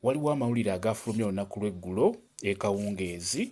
Waliwo amawulire agaafulumye olunaku lw'eggulo e Kawungeezi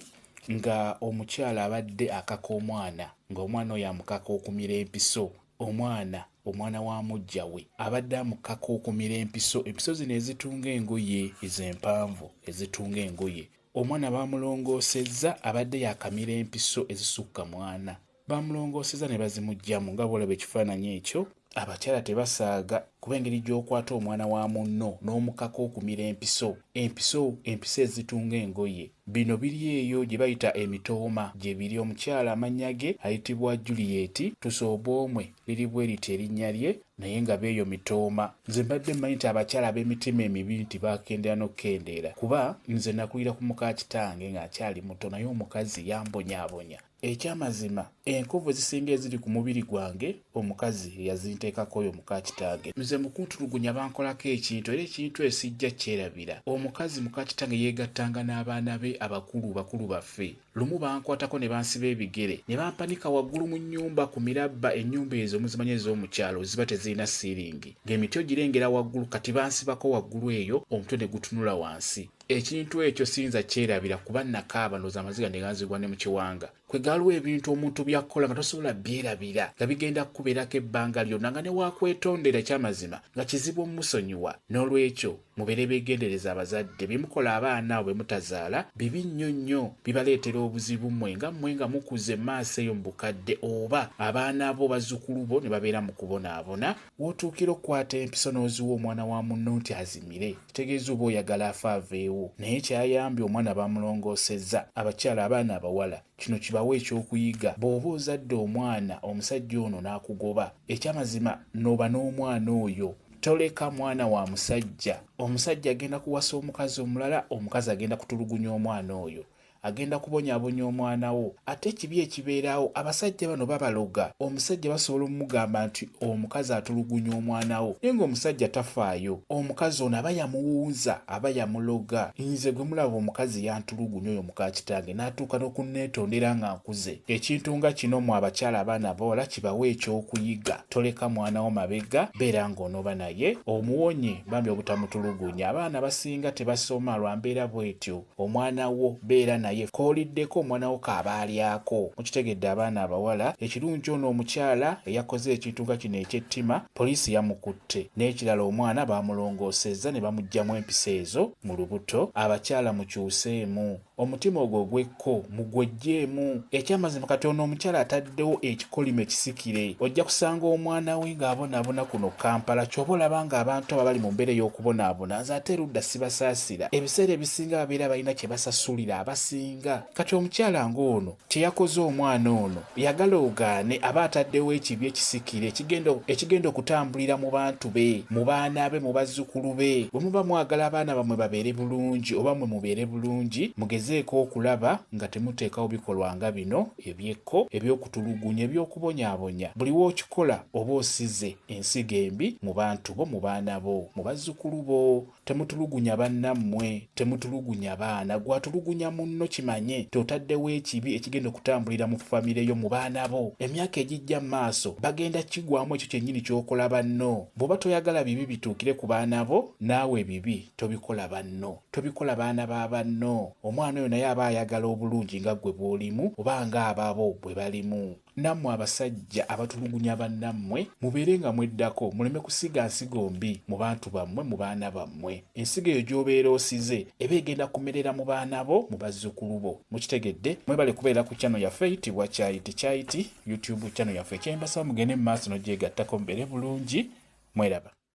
nga omukyala abadde akaka omwana ng'omwana oyo amukaka okumira empiso. Omwana, omwana wa muggya we abadde amukaka okumira empiso, empiso zino ezitunga engoye ezo empanvu ezitunga engoye. Omwana baamulongoosezza abadde yaakamira empiso ezisukka mwana. Baamulongoosezza ne bazimuggyamu nga bw'olaba ekifaananyi ekyo. Abakyala tebasaaga kuba engeri gy'okwata omwana wa munno n'omukaka okumira empiso, empiso, empiso ezitunga engoye. Bino biri eyo gye bayita emitooma gye biri. Omukyala amannya ge ayitibwa Juliet Tusoobwomwe liri bwe liti erinnya lye naye nga b'eyo mitooma. Nze mbadde mmanyi nti abakyala ab'emitima emibi nti bakendeera n'okukendeera kuba nze nakulira ku muka kitange ng'akyali muto naye omukazi yambonyaabonya. Ekyamazima enkovu ezisinga eziri ku mubiri gwange omukazi eyazinteekako oyo muka kitange. Nze mu kuntulugunya bankolako ekintu era ekintu ekyo sijja kyerabira. Omukazi muka kitange yeegattanga n'abaana be abakulu bakulu baffe. Lumu bankwatako ne bansiba ebigere ne bampanika waggulu mu nnyumba ku mirabba ennyumba ezo muzimanyi ez'omu kyalo ziba tezirina siiringi ng'emiti ogirengera waggulu kati bansibako waggulu eyo omutwe ne gutunula wansi. Ekintu ekyo siyinza kyerabira kuba nakaaba ndowooza amaziga ne ganzigwa ne mu kiwanga. Kwe galiwo ebintu omuntu by'akukola nga tosobola byerabira nga bigenda kukubeerako ebbanga lyonna nga ne waakwetondera ekyamazima nga kizibu omusonyiwa. N'olwekyo mubeere beegendereza abazadde bye mukola abaana abo be mutazaala bibi nnyo nnyo bibaleetera obuzibu mmwe nga mmwe nga mukuze mu maaso eyo mu bukadde oba abaana bo bazzukulu bo ne babeera mu kubonaabona. W'otuukira okukwata empiso n'oziwa omwana wa munno nti azimire kitegeeza oba oyagala afe aveewo. Naye kyayambye omwana bamulongoosezza. Abakyala abaana abawala kino kibawe ekyokuyiga. Bw'oba ozadde omwana omusajja ono n'akugoba ekyamazima noba n'omwana oyo. Toleka mwana wa musajja. Omusajja agenda kuwasa omukazi omulala, omukazi agenda kutulugunya omwana oyo. Agenda kubonyabonya omwana wo. Ate ekibi ekibeerawo abasajja bano babaloga. Omusajja basobola omugamba nti omukazi atulugunya omwana wo naye ng'omusajja tafaayo. Omukazi ono aba yamuwunza, aba yamuloga. Nze gwe mulaba omukazi yantulugunya oyo muka kitange n'atuuka n'okunneetondera nga nkuze. Ekintu nga kino mmwe abakyala abaana abawala kibawe ekyokuyiga. Toleka mwana wo mabega, beera ng'onoba naye omuwonye bambi obutamutulugunya. Abaana abasinga tebasoma lwa mbeera bw'etyo. Omwana wo beera naye k'oliddeko omwana wo k'aba alyako. Mukitegedde abaana abawala? Ekirungi ono omukyala eyakoze ekintu nga kino eky'ettima poliisi yamukutte. N'ekirala omwana baamulongoosezza ne bamuggyamu empiso ezo mu lubuto. Abakyala mukyuseemu. Omutima ogwo ogw'ekko mugweggyemu. Ekyamazima kati ono omukyala ataddewo ekikolimo ekisikire. Ojja kusanga omwana we ng'abonaabona kuno Kampala. Ky'oba olaba ng'abantu abo abali mu mbeera ey'okubonaabona nze ate erudda sibasaasira. Ebiseera ebisinga babeera balina kye basasulira abasinga. Kati omukyala ng'ono kye yakoze omwana ono yagala ogaane aba ataddewo ekibi ekisikire ekigenda ekigenda okutambulira mu bantu be, mu baana be, mu bazzukulu be. Bwe muba mwagala abaana bammwe babeere bulungi oba mmwe mubeere bulungi, mugezeeko okulaba nga temuteekawo bikolwa nga bino eby'ekko, eby'okutulugunya, eby'okubonyaabonya. Buli w'okikola oba osize ensigo embi mu bantu bo, mu baana bo, mu bazzukulu bo. Temutulugunya bannammwe, temutulugunya baana. Ggwe atulugunya munno kimanye nti otaddewo ekibi ekigenda okutambulira mu famire yo, mu baana bo. Emyaka egijja mu maaso bagenda kigwamu ekyo kyennyini ky'okola banno. Bw'oba toyagala bibi bituukire ku baana bo, naawe ebibi tobikola banno. Tobikola baana ba banno. Omwana oyo naye aba ayagala obulungi nga ggwe bw'olimu oba ng'ababo bwe balimu. Nammwe abasajja abatulugunya bannammwe mubeere nga mweddako muleme kusiga nsigo mbi mu bantu bammwe, mu baana bammwe. Ensigo eyo gy'obeera osize eba egenda kumerera mu baana bo, mu bazzukulu bo. Mukitegedde? Mwebale kubeera ku channel yaffe eyitibwa Kyayiti Kyayiti, YouTube channel yaffe. Kyembasaba mugende mu maaso n'ogyegattako mubeere bulungi. Mweraba.